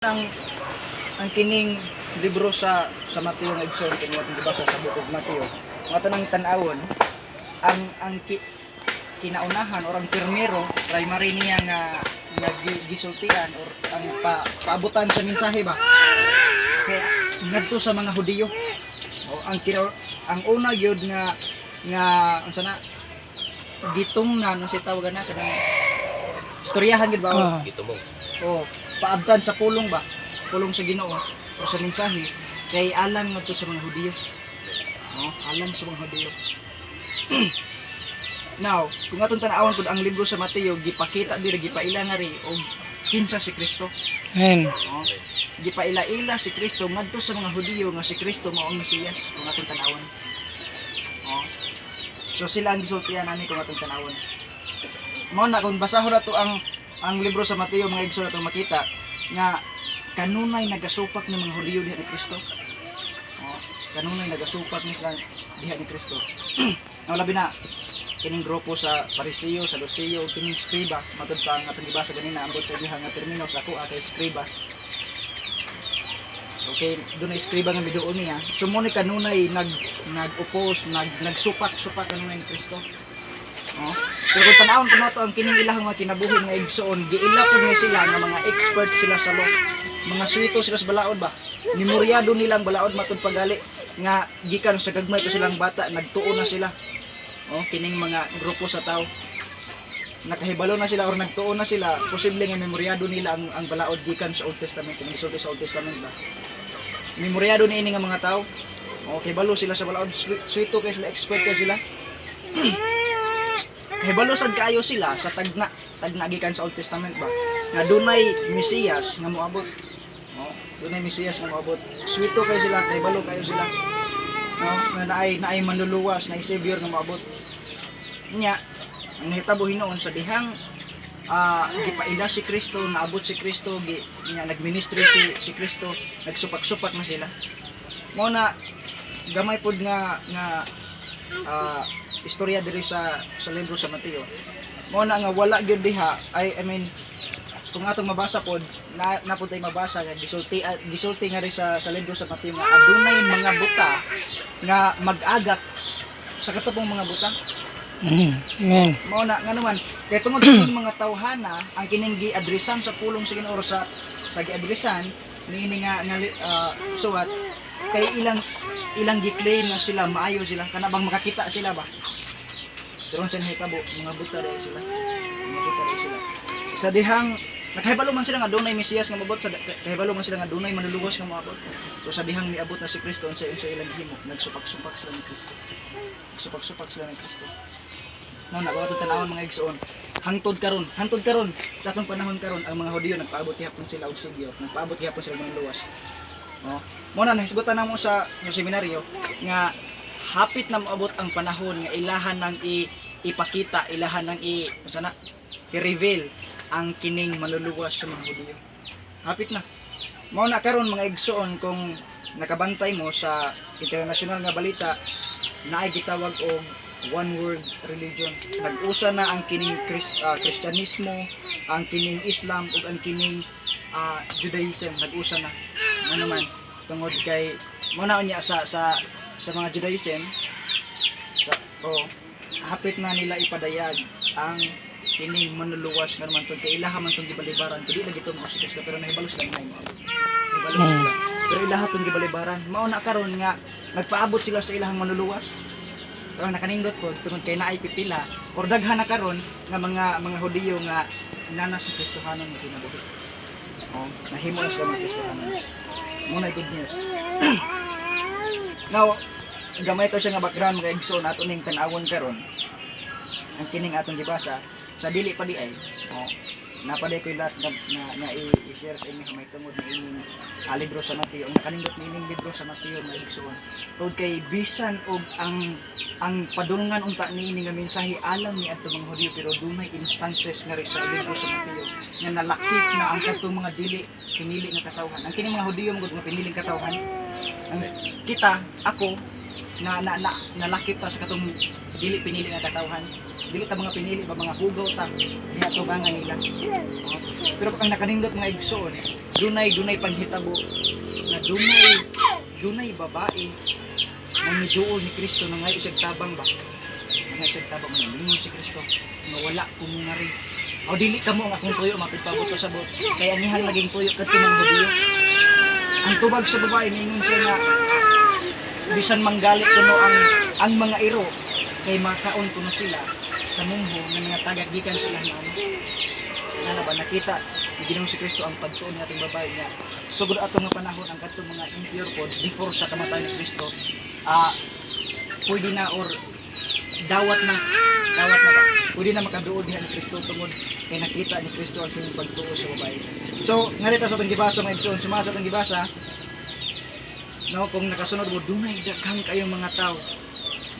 Ang kining libro sa Mateo nga, igsoon, kung atong gibasa sa Book of Mateo, mga tanang tan-awon ang kinaunahan or ang pirmero, primary niya nga gisultian or ang paabutan sa mensahe ba kay ngadto sa mga Hudiyo. O, ang una gyud nga nga unsa na gitungnan, unsa tawag na kanang istoryahan gyud ba? Ah. Gitumong. O paabtan sa pulong ba, pulong sa Ginoo o sa mensahe kay alang ngadto sa mga Hudiyo, no, alang sa mga Hudiyo. Now, kung atong tan-awon pud ang libro sa Mateo, gipakita diri, gipaila na ri og kinsa si Kristo. Amen. No, gipaila-ila si Kristo ngadto sa mga Hudiyo nga si Kristo mao ang Mesiyas, kung atong tan-awon. No, so sila ang gisultian ani kung atong tan-awon. Mao na kung basahon nato ang libro sa Mateo, mga igsoon, atong makita nga kanunay nagasupak ng mga Hudiyo diha ni Kristo. No, kanunay nagasupak ni sila diha ni Kristo. Ang labi na kining grupo sa Pariseo, sa Saduceo, kining skriba, matud pa ang atong gibasa ganina, ambot sa diha nga termino sa ako kay skriba. Okay, doon na iskriba nga miduon niya. So mo ni kanunay nag-oppose, nagsupak-supak kanunay ni Kristo. No? Pero kung tan-awon po nato ang kining ilahang mga kinabuhi, nga igsoon, giila po nga sila nga mga expert sila sa law. Mga swito sila sa balaod ba? Memoryado nilang balaod matud pagali nga gikan sa gagmay pa silang bata, nagtuo na sila. Oh, kining mga grupo sa tao nakahibalo na sila or nagtuo na sila, posible nga memoryado nila ang balaod gikan sa Old Testament, kung gisulti sa Old Testament ba. Memoryado ni ini nga mga tao. Okay, balo sila sa balaod, swito kay sila, expert kay sila. Kahibalo sad kaayo sila sa tagna, tagna gikan sa Old Testament ba. Nga dunay Mesiyas nga moabot. No, dunay Mesiyas nga moabot. Swito kay sila, kahibalo kayo sila. No, nga naay manluluwas, naay savior nga moabot. Nya, ang nahitabo hinuon sa dihang gipaila si Kristo, naabot si Kristo, nya nagministry si Kristo, nagsupak-supak na sila. Mao na gamay pod nga nga istorya diri sa libro sa Mateo. Mao na nga wala gyud diha ay, I mean, kung atong mabasa pod na napud tay mabasa nga gisulti nga ri sa libro sa Mateo nga adunay mga buta nga mag-agak sa katupong mga buta. Amen. Mao na nga naman kay tungod sa kining mga tawhana ang kining giadresan sa pulong sa Ginoo or sa giadresan niini nga suwat kay ilang ilang gi-claim nga sila maayo sila, kana bang makakita sila ba. Pero unsa nahitabo, mga buta dahil sila, mga buta dahil sila sa dihang nakahibalo man sila nga dunay Mesiyas nga moabot, sa kahibalo man sila nga dunay manluluwas nga moabot. So sa dihang miabot na si Kristo, unsa unsa ilang gihimo? Nagsupak-supak sila ni Kristo, nagsupak-supak sila ni Kristo. No, na ato tan-awon, mga igsoon. Hangtod karon sa atong panahon karon, ang mga Hudiyo nagpaabot gihapon sila og savior, nagpaabot gihapon sila og manluluwas. No? Mo na nahisgutan namo sa seminaryo nga hapit na moabot ang panahon nga ilahan nang ipakita, ilahan nang i unsa na i-reveal ang kining manluluwas sa mga Hudiyo. Hapit na. Mao na karon, mga igsoon, kung nakabantay mo sa international nga balita, naay gitawag og one world religion. Nag-usa na ang kining Kristyanismo, ang kining Islam ug ang kining Judaism, nag-usa na. Ano man tungod kay mo na unya sa mga Judaism sa oh, hapit na nila ipadayag ang kining manluluwas nga naman tungod kay ilaha man tong gibalibaran, kundi lagi to mao si Kristo, pero nahibalo sila nga mo. Nahibalo na sila. Pero ilaha tong gibalibaran. Mao na karon nga nagpaabot sila sa ilahang manluluwas. Pero nakanindot po tungod kay naay pipila or daghan na karon nga mga Hudiyo nga nana sa Kristohanon nga kinabuhi. Oh, nahimo na sila mga Kristohanon. Mao na good news. Now, gamay to siya nga background, mga igsoon, ato ning tan-awon karon. Ang kining atong gibasa sa dili pa di ay. Oh, napaday ko'y last na i-share sa inyo may tungod na ining libro sa Mateo. Ang nakanindot ni ining libro sa Mateo, mga igsoon. Tungod kay bisan og ang padulngan unta niini nga mensahe alang ni adto mga Hudiyo, pero dunay instances nga ri sa libro sa Mateo nga nalakip na ang kadtong mga dili pinili nga katawhan. Ang kining mga Hudiyo man gud nga piniling katawhan. Ang kita, ako na nalakip ta sa katong dili pinili nga katawhan. Dili ta mga pinili ba, mga hugaw ta diha tubangan nila. Oh. Pero ang nakanindot, mga igsoon, dunay panghitabo nga dunay babae nga miduol ni Kristo na ngay isag tabang ba. Nga isag tabang nga mingon si Kristo nga wala ko mungari. O dili kamo ang akong tuyo mapigpabot sa sabot kay ang ihang naging tuyo kadto mga Hudiyo. Ang tubag sa babae, mingon siya nga bisan manggali kuno ang mga iro kay makaon kuno sila sa mungho nga mga tagak gikan sa ilang mama. Nga ba nakita ni Ginoong si Kristo ang pagtuon ng ating babae nga sugod ato nga panahon, ang kadtong mga impure pod before sa kamatayon ni Kristo, pwede na or dawat na ba, pwede na makaduol diha ni Kristo tungod kay nakita ni Kristo ang kanyang pagtuo sa babae. So nga sa atong gibasa, mga igsoon, sumasa atong gibasa, no, kung nakasunod mo, dunay daghang kayong mga tao,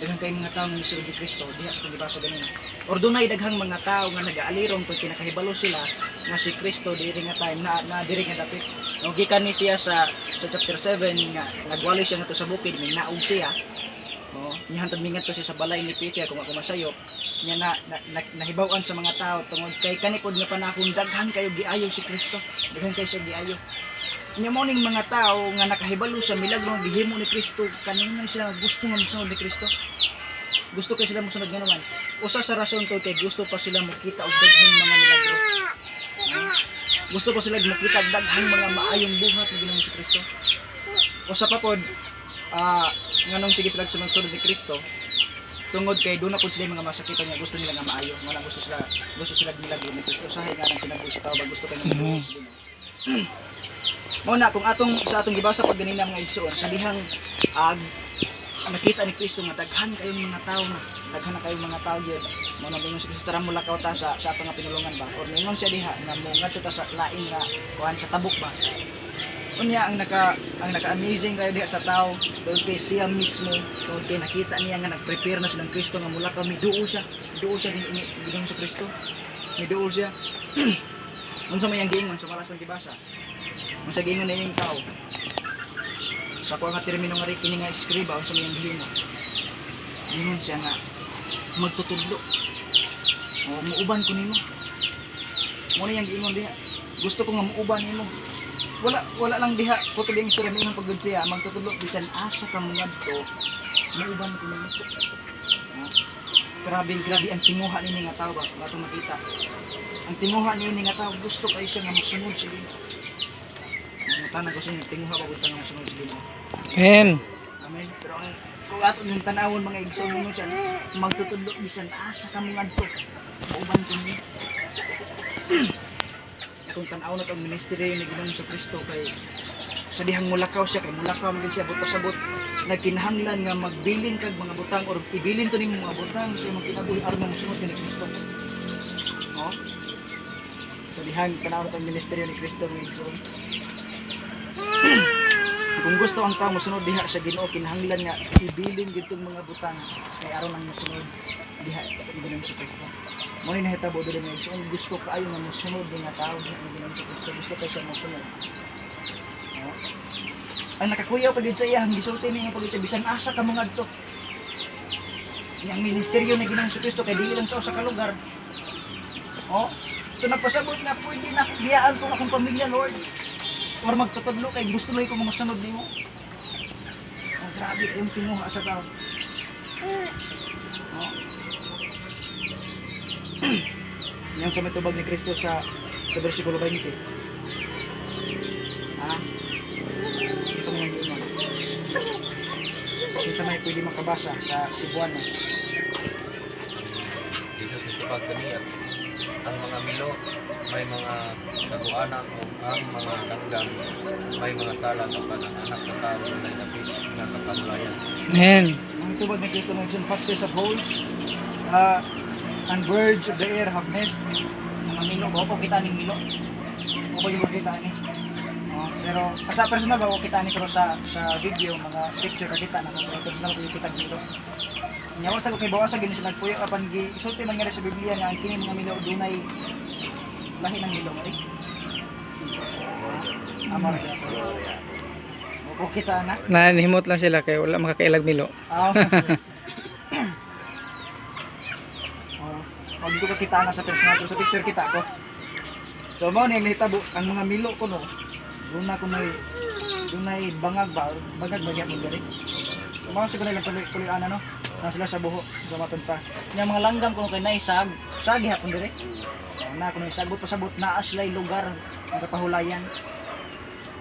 daghang kayong mga tao nga misunod ni Kristo diha sa atong gibasa ganina, or dunay daghang mga tao nga nagaalirong kung kinakahibalo sila nga si Kristo diri nga time na diri nga dapit, no. Gikan ni siya sa chapter 7 nga nagwali siya ngadto sa bukid, may naog siya, no. Nihantad mingadto siya sa balay ni Peter, kung ako masayop niya na nahibaw-an sa mga tao tungod kay kanipod nga panahon daghan kayo giayo si Kristo, daghan kayo siya giayo niya. Mo ning mga tao nga nakahibalo sa milagro nga gihimo ni Kristo, kanunay sila nga gusto nga mosunod ni Kristo. Gusto kay sila mosunod nga naman usa sa rason to kay gusto pa sila makita og daghang mga milagro. Gusto pa sila makita og daghang mga maayong buhat ni Ginoong si Kristo. Usa pa pod, nganong sige sila sunod-sunod ni Kristo, tungod kay doon na pod sila yung mga masakitan nga gusto nila nga maayo nga lang gusto sila milagro ni Kristo. Usahay nga nang kinabuhi sa tao ba, gusto kay nga sa Ginoo. Mao na kung atong sa atong gibasa pag ganina, mga igsoon, sa dihang nakita ni Kristo nga daghan kayong mga tao na daghan na kayong mga tao gyud, mao na ingon si Kristo, "Tara, mulakaw ta sa atong nga pinulungan ba," or ningon siya diha nga mo ngadto ta sa lain nga kuan, sa tabok ba. Unya ang naka-amazing kayo diha sa tao tungod kay siya mismo, tungod kay nakita niya nga nag-prepare na silang Kristo nga mulakaw, miduol siya, duol siya ni Ginoong sa Kristo, miduol siya. Unsa may ang giingon sa malas ng gibasa? Unsa giingon nining tao sa kuha nga termino nga kini nga eskriba? Unsa may ang gihimo? Giingon siya nga, "Magtutudlo o muuban ko nimo." Mo na yang giingon diha, "Gusto ko nga muuban nimo." Wala lang diha kutob yung istorya. Miingon pagud siya, "Magtutudlo, bisan asa ka mangadto, muuban ko nimo." Ha? Grabe, grabe ang tinguha nini nga tao ba nga atong makita. Ang tinguha niini nga tao, gusto kayo siya nga mosunod sa Ginoo. Ang tanan ko sa inyo, tinguha ba gud ta nga mosunod sa Ginoo? Amen. Amen. Pero ang kung ato yung tanawon, mga igsoon, mo siya, "Magtutudlo, bisan asa ka mangadto, muuban ko nimo." Kung tanaw na tong ministry ni Ginoong sa Kristo kay sa dihang mulakaw siya, kay mulakaw man gid siya buot pasabot, nagkinahanglan nga magbilin kag mga butang or ibilin to nimo mga butang sa imong kinabuhi aron nga mosunod ka ni Kristo. Oh. Sa dihang tanaw na tong ministeryo ni Kristo, mga igsoon. Kung gusto ang tao mosunod diha sa Ginoo, kinahanglan nga ibilin gid tong mga butang kay aron ang mosunod diha ni Ginoong sa Kristo. Mo ni nahitabo diri, mga igsoon, gusto kaayo nga mosunod nga tao diha ni Ginoong sa Kristo, gusto kay siya mosunod. No? Ang nakakuyaw pag sa iya, ang gisulti niya pag siya, "Bisan asa ka mangadto." Yang ministeryo ni Ginoong Kristo kay dili lang sa usa ka lugar. Oh, so nagpasabot nga pwede na biyaan ko akong pamilya, Lord. Or magtutudlo kay gusto lang ko mga sunod nimo. Oh, grabe kayong tinguha sa tao. Oh. Yan sa may tubag ni Kristo sa versikulo 20. Ha? Sa may giingon. Kinsa may pwede makabasa sa Cebuano? Jesus nitubag kaniya, "Ang mga milo may mga taguanan o ang mga langgam may mga salag, apan ang Anak sa Tao dunay dapit nga kapamulayan." Amen. Ang tubag ni Kristo, mga igsoon, "Foxes have holes, and birds of the air have nest." Mga milo, ba po kita ning milo? O ba yung kita ni? Oh, pero sa personal ba ko kita ni, pero sa video, mga picture kakita na ko, pero personal ko yung kita milo. Nya wa sa ko kay bawa sa gini sa nagpuyo, apan gi isulti man nga sa Biblia nga ang kini mga milo dunay lahi ng milo ngari. Amor. O kita na. Nanihimot lang sila kay wala makakailag milo. Ah. Oh. Di ko kakita na sa personal, pero sa picture kita ko. So mao ni ang nahitabo ang mga milo ko, no. Doon na ko may dunay bangag ba, bangag ba gyapon diri. Mao siguro ilang puloy ana, no. Na sila sa buho sa matod pa. Nya mga langgam ko kay nay sag, sag gihapon diri. Oh, na kuno sagbot pasabot naa sila lugar nga kapahulayan.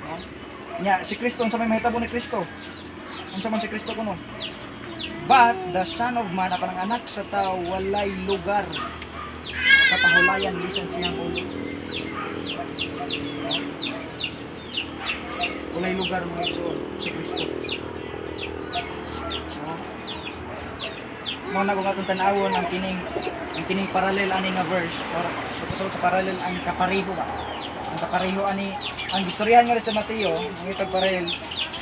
No? Nya si Kristo, unsa may mahitabo ni Kristo? Unsa man si Kristo kuno? But the Son of Man, apan ang anak sa tao, walay lugar kapahulayan bisan siyang ulo. No? Walay lugar, mga igsoon, si Kristo. No? Mao na kung atong tan-awon ang kining parallel ani nga verse or pasabot sa parallel, ang kapareho ba? Ang kapareho ani ang gistoryahan nga sa Mateo, ang itag parallel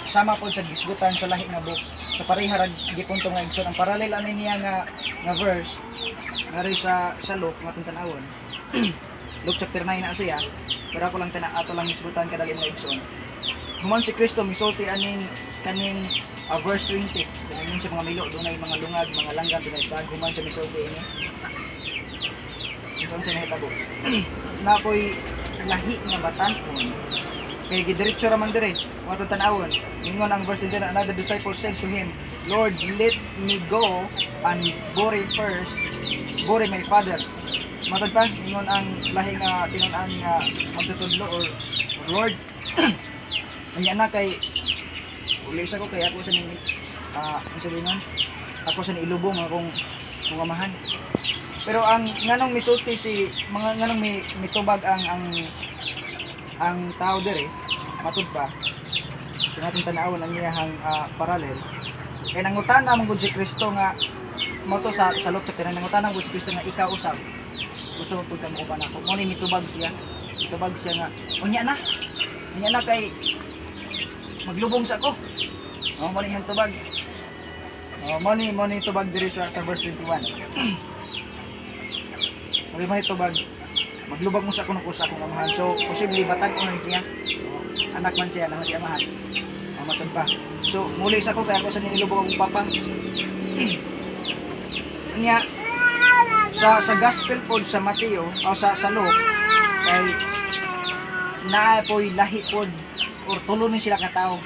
sama pod sa gisgutan sa lahi nga book. Sa pareha ra gipunto nga igsoon ang parallel ani niya nga nga verse ngari sa Luke nga atong tan-awon. Luke chapter 9 na siya. Pero ako lang tana ato lang hisgutan kadali, mga igsoon. Human si Kristo misulti aning kaning verse 20. Dahil sa mga milo, dunay mga lungag, mga langgam, dunay sag, human siya misulti ini. Unsa unsa nahitabo? Napoy lahi nga batan-on. Kay gidiretso ra man dire, wa tan-awon. Ingon ang verse 20, another disciple said to him, "Lord, let me go and bury first, bury my father." Matod pa, ingon ang lahi nga tinun-an nga magtutudlo or Lord, unya na kay uli sa ko kay ako sa ning ang sabihin, ako sa ilubong akong akong amahan. Pero ang nganong misulti si mga nganong mi, mitubag ang tao dere, matud pa, kung atong tan-awon ang iyahang parallel kay nangutana man gud si Kristo nga mo to sa Luke chapter 9, nangutana man gud si Kristo nga ikaw usab gusto mo pud ka mouban ako. Mo ni mitubag siya, mitubag siya nga unya na kay maglubong sa ako. Oh, mo ni iyang tubag. Oh, mo ni tubag diri sa verse 21. Mo ni tubag, maglubag mo sa ako sa akong amahan. So posible batag ko na siya. Oh, anak man siya nang siya amahan. Oh, matod pa. So muli sa ko kay ako sa nilubog akong papa. Nya sa gospel pod sa Mateo o sa Luke kay naa po'y lahi pod or tulo ni sila ka tawo.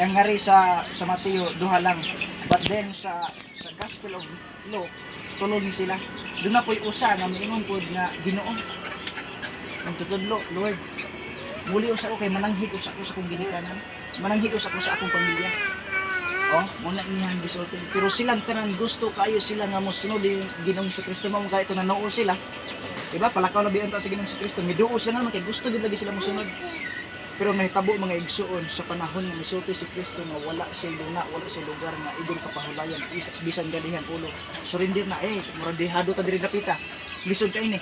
Ang ngari sa Mateo duha lang. But then sa Gospel of Luke tulo ni sila. Doon na po'y usa nga miingon pod nga, "Ginoo, magtutudlo, Lord, muli usa ko kay mananghid usa ko sa akong ginikanan. Mananghid usa ko sa akong pamilya." Oh, muna niyang gisulti. Pero silang tanan gusto kayo sila nga mosunod yung Ginoong Kristo mo kay ito nanuo sila. Diba? Palakaw na biyan ta sa Ginoong Kristo. Miduo sila naman kay gusto gid lagi sila mosunod. Pero nahitabo, mga igsuon, sa panahon nga misulti si Kristo nga wala siya luna, wala siya lugar nga igong kapahulayan, isa, bisan ganihan ulo. Surrender na eh, murag dehado ta diri napita. Lisod kay ni.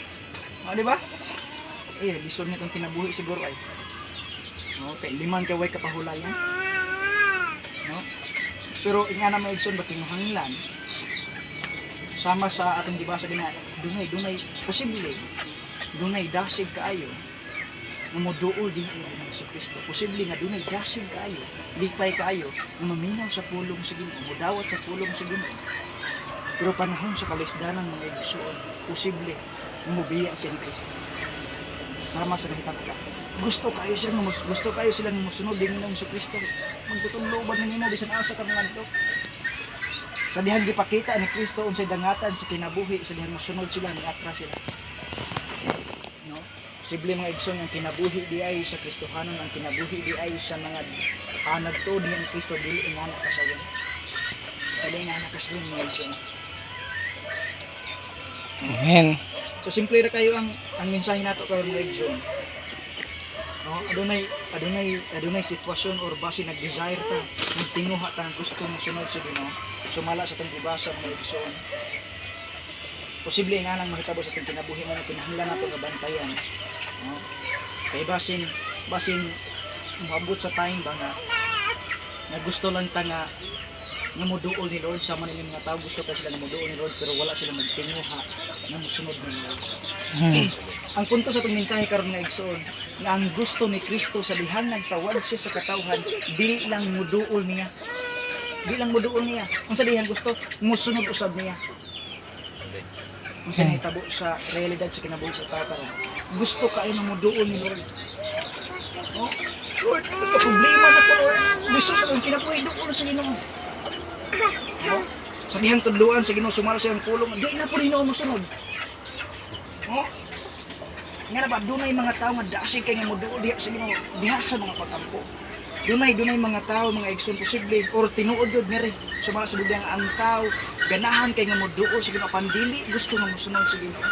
Oh, di ba? Eh, lisod nga itong kinabuhi siguro ay. No, kay liman kay way kapahulayan. No? Pero nga na, mga igsoon ba, kinahanglan sama sa atong gibasa din na dunay dunay posible dunay dasig kaayo nga moduol din ang Ginoong Kristo. Posible nga dunay dasig kaayo, lipay kaayo nga maminaw sa pulong sa Ginoo, modawat sa pulong sa Ginoo. Pero panahon sa kalisdanan, mga igsoon, posible nga mobiya siya ni Kristo. Sama sa nahitabo ka. Gusto kayo silang mosunod din Ginoong Kristo. Magtutudlo ba nimo bisan asa ka mangadto? Sa dihang gipakita ni Kristo unsay dangatan sa kinabuhi, sa dihang mosunod sila, ni atras sila. No? Posible, mga igsoon, ang kinabuhi di ay sa Kristohanon, ang kinabuhi di ay sa mga nagtuod ni Kristo dili ingana kasayon. Dili ingana kasayon, mga igsoon. Amen. So simple ra kayo ang mensahe nato karon, mga igsoon. No, adunay sitwasyon or basi nag-desire ta, nagtinguha ta gusto mo sunod sa Ginoo. Sumala sa atong gibasa, mga igsoon. Posible nga nang mahitabo sa atong kinabuhi mo na kinahanglan nato nga bantayan. No? Kay basin basin moabot sa time ba nga nga gusto lang ta nga nga moduol ni Lord sa man mga tao, gusto pa sila nga moduol ni Lord pero wala sila magtinguha nga mosunod ni Lord. Ang punto sa itong mensahe karon nga igsoon, nga ang gusto ni Kristo sa dihang nagtawag siya sa katawhan, dili lang muduol niya. Dili lang muduol niya. Unsa dihang gusto, musunod usab niya. Amen. Unsa nahitabo sa realidad sa kinabuhi sa tao karon? Gusto kaayo nga moduol ni Lord. Oh, Lord, ka problema na ko, Lord. Lisod na akong kinabuhi, duol sa Ginoo. Oh, sa dihang tudluan sa Ginoo, sumala sa iyang pulong, di na po Ginoo mosunod. Oh, nga na ba, dunay mga tao nga dasig kay nga moduol diha sa Ginoo, diha sa mga pagampo. Dunay mga tao, mga igsoon, posible or tinuod yun nga rin. Sumala sa Biblia nga ang tao ganahan kay nga moduol sa Ginoo, pandili gusto nga mosunod sa Ginoo.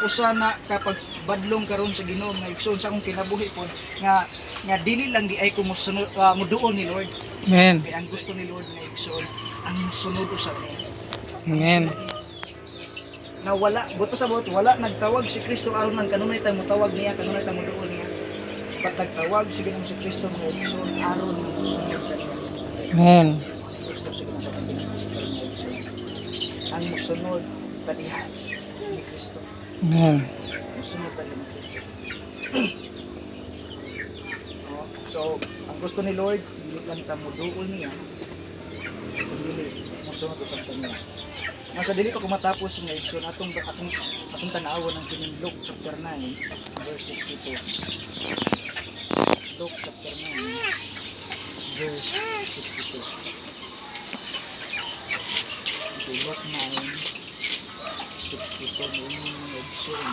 Usa na kapag badlong karon sa Ginoo, mga igsoon, sa akong kinabuhi pod nga nga dili lang di ay ko mosunod, moduol ni Lord. Amen. Kay ang gusto ni Lord, mga igsoon, ang mosunod usab niya. Amen. Na wala, buto sa buot, wala nagtawag si Kristo aron man kanunay ta motawag niya, kanunay ta moduol niya. Pag nagtawag si Ginoong si Kristo, mga igsoon, aron nga mosunod ka niya. Amen. Gusto sa Ginoo sa atong kinabuhi karon, mga igsoon, ang mosunod ta diha ni Kristo. Amen. Mosunod ta diha ni Kristo. Oh, so ang gusto ni Lord, dili lang ta moduol niya, kundi mosunod usab ta niya. Nga sa dili pa ko matapos, mga igsoon, atong tan-awon ang kining Luke chapter 9 verse 62. Luke chapter 9 verse 62. Okay, Luke 9:62, mga igsoon.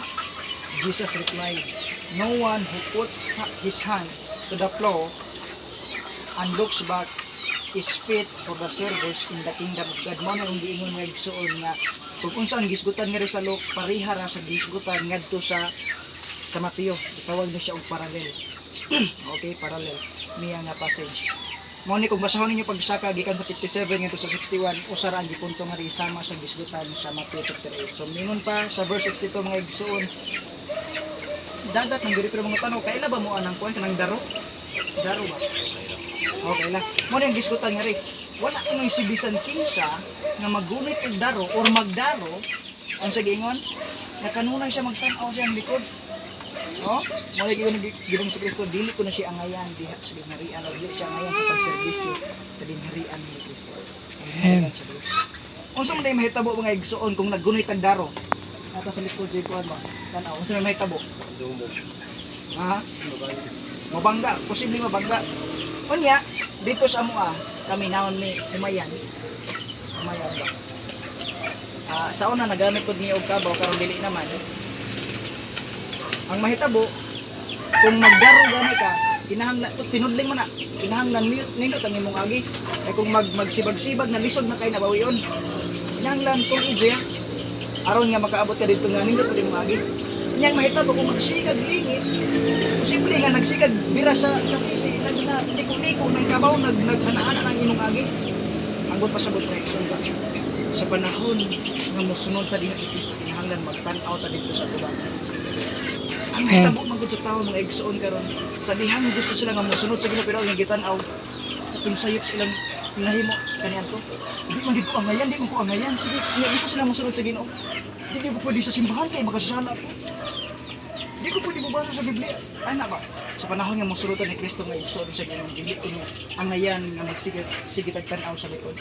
Jesus replied, "No one who puts his hand to the plow and looks back is fit for the service in the kingdom of God." Mao na ang giingon, nga igsoon, nga kung unsa ang gisgutan nga sa Luke, pareha ra sa gisgutan ngadto sa Mateo. Gitawag ni siya og parallel. Okay, parallel niya nga passage. Mao ni kung basahon ninyo pagsaka gikan sa 57 ngadto sa 61, usa ra ang gipunto nga sama sa gisgutan sa Mateo chapter 8. So mingon pa sa verse 62, mga igsoon, dagat ng diri, pero mga tanaw, kaila ba mo anang kuan kanang daro? Daro ba? Okay lang. Mo na ang gisgutan nga rin. Wala ko si bisan kinsa nga maggunit og daro or magdaro ang sa giingon nga kanunay siya magtan-aw sa iyang likod. No? Mo na giingon Ginoong si Kristo, dili ko na siya angayan diha sa gingharian o dili siya angayan sa pagserbisyo sa gingharian ni Kristo. Amen. Sa Dios. Unsa man day mahitabo, mga igsoon, kung naggunit ang daro? Nata sa likod sa kuan ba? Tan-aw, unsa man mahitabo? Dumog. Ha? Mabangga, posible mabangga. Unya, dito sa amoa, kami naon mi humayan. Humayan ba? Ah, sa una nagamit pod mi og kabaw, karon dili naman. Ang mahitabo kung magdaro gani ka, kinahanglan to tinudling mo na. Kinahanglan mute nindot ang imong agi. Kay kung magsibag-sibag na lisod na kay nabawion. Kinahanglan tuig siya. Aron nga makaabot ka dito nga nindot pud imong agi. Nya ang mahitabo kung magsigag lingit, posible nga nagsigag bira sa PC, nag na liko-liko ng kabaw, nag naghanaan ang imong agi. Ang pasabot reaction ba? Sa panahon nga mosunod ta dinhi kay Kristo, kinahanglan magtan-aw ta dito sa tubang. Ang mahitabo man gud sa tao, mga igsoon, karon, sa dihang gusto sila nga mosunod sa Ginoo, pero ang gitan-aw katong sayop silang nahimo kaniadto. Di man gid ko angayan, di man ko angayan. Sige, nga gusto sila mosunod sa Ginoo. Di ko pwede sa simbahan kay makasala ko. Di ko pwede mabasa sa Biblia. Ana ba? Sa panahon nga mosunod ta ni Kristo nga igsoon sa Ginoo, dili ko no angayan nga magsigit sige tag tan-aw sa likod.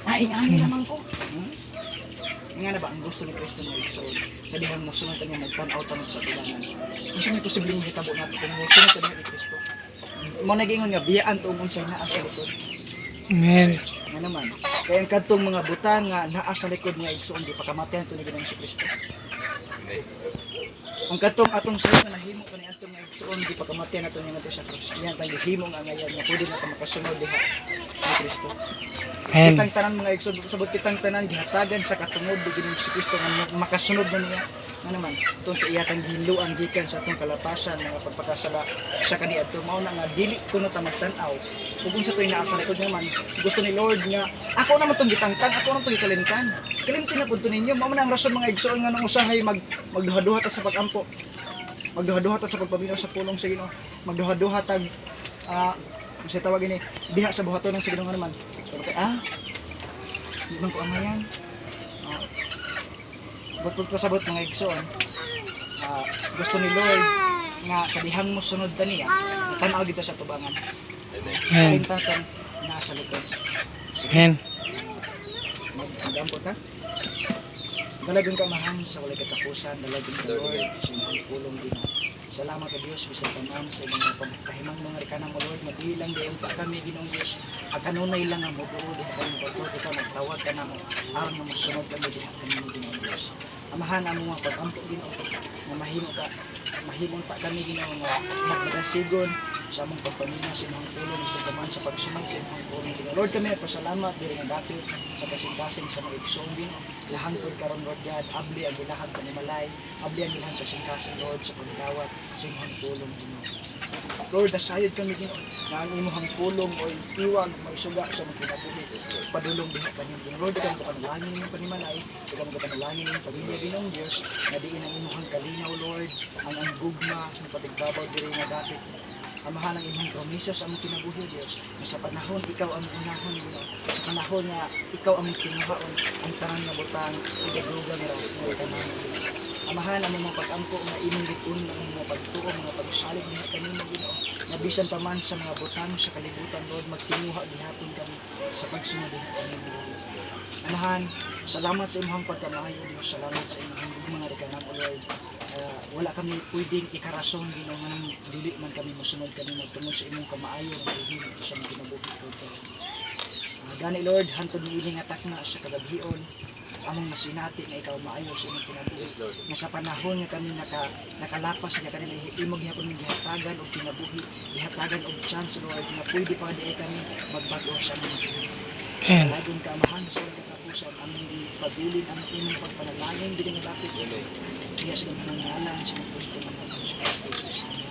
Ay, ingani naman ko. Nga na ba ang gusto ni Kristo, mga igsoon? Sa dihang mosunod ta niya, magtan-aw tanod sa tubangan. Unsa may posibleng mahitabo nato kung mosunod ta niya ni Kristo? Mo na giingon nga biyaan tuong unsay naa sa likod. Amen. Nga naman, kaya ang kadtong mga butang nga naa sa likod nga, igsoon, di pakamatayan to ni Ginoong si Kristo. Ang kadtong atong sayo nga nahimo pa ni atong nga igsoon, di pakamatayan nato niya ngadto sa krus. Iyan tang gihimo nga ngayon nga pwede na ta makasunod diha ni Kristo. Amen. Kitang tanan, mga igsoon, sabot kitang tanan gihatagan sa katungod ni Ginoong si Kristo nga makasunod na niya. Nga naman, itong kaiyatang giluan gikan sa atong kalapasan mga pagpakasala sa kaniadto, mao na nga dili kuno ta magtan-aw ug unsa to'y naa sa likod. Naman gusto ni Lord nga ako naman tong gitangtang, ako naman tong gikalimtan. Kalimtan na pud to ninyo. Mao man ang rason, mga igsoon, nga nung usahay magduha-duha ta sa pagampo, magduha-duha ta sa pagpaminaw sa pulong sa Ginoo, magduha-duha tag unsa tawag ini diha sa buhaton ng sa Ginoo, nga naman pero kay di man ko angayan. But pasabot, mga igsoon, gusto ni Lord nga sa dihang mo sunod ta niya, tan-aw dito sa tubangan. Amen. Kalintatan naa sa likod. Amen. Magampo ta. Dalagang kamahan sa walay katapusan, dalagang ka, Lord, sa imong pulong, Ginoo. Salamat o Dios bisan tanan sa imong mga pagkahimang mga rikana mo, Lord, mabilang gayon pa kami, Ginoong Dios. Ang kanunay lang ang mubuo diha kami pagtuo, ikaw nagtawag ka namo aron nga mosunod kami diha kanimo, Ginoong Dios. Amahan ang mga pag-ampo, Ginoo, nga mahimo ta kami, Ginoo, nga magdasigon sa among pagpaminaw sa imong pulong bisan tanan sa pagsunod sa imong pulong, Ginoo. Lord, kami nagpasalamat diri nga dapit sa kasing-kasing sa mga igsoon, Ginoo. Lahangtod karon, Lord God, abli ang ilahang panimalay, abli ang ilahang kasing-kasing, Lord, sa pagdawat sa imong pulong, Ginoo. Lord, nasayod kami, Ginoo, na ang imong pulong o iwag maisuga sa mga kinabuhi. Padulong diha kami, Ginoo. Lord, ikaw mo kanalangin imong panimalay, ikaw mo kanalangin imong pamilya, Ginoong Dios, na diin ang imong kalinaw, Lord, ang gugma ng patigbabaw diri nga dapit. Amahan ang imong promisa sa among kinabuhi, Dios, na sa panahon ikaw ang unahon, Ginoo, sa panahon nga ikaw ang kinuhaon, ang tanan nga butang igadugang ra sa tanan. Amahan ang mga pag-ampo nga imong gitun ang mga pagtuo, mga pagsalig niya kanimo, Ginoo, nga bisan pa man sa mga butang sa kalibutan, Lord, magtinguha gihapon kami sa pagsunod diha kanimo. Amahan, salamat sa imong pagkamaayo, Dios. Salamat sa imong mga rekanamo, Lord. Wala kami pwedeng ikarason, Ginoo, nga dili man kami mosunod kanimo tungod sa imong kamaayo nga gihimo sa mga kinabuhi, Lord. Gani, Lord, hantod niini nga takna sa kagabhion, among nasinati nga ikaw maayo sa imong kinabuhi. Yes, Lord. Nga sa panahon nga kami nakalapas niya kanila, imo gihapon mi gihatagan og kinabuhi, gihatagan og chance, Lord, nga pwede pa diay kami magbag-o sa among kinabuhi. Amen. Lagong kaamahan sa walang katapusan, among gipabilin ang imong pagpanalangin diri nga dapit. Amen. Iya sa imong ngalan sa imong punto ng Jesus Kristo.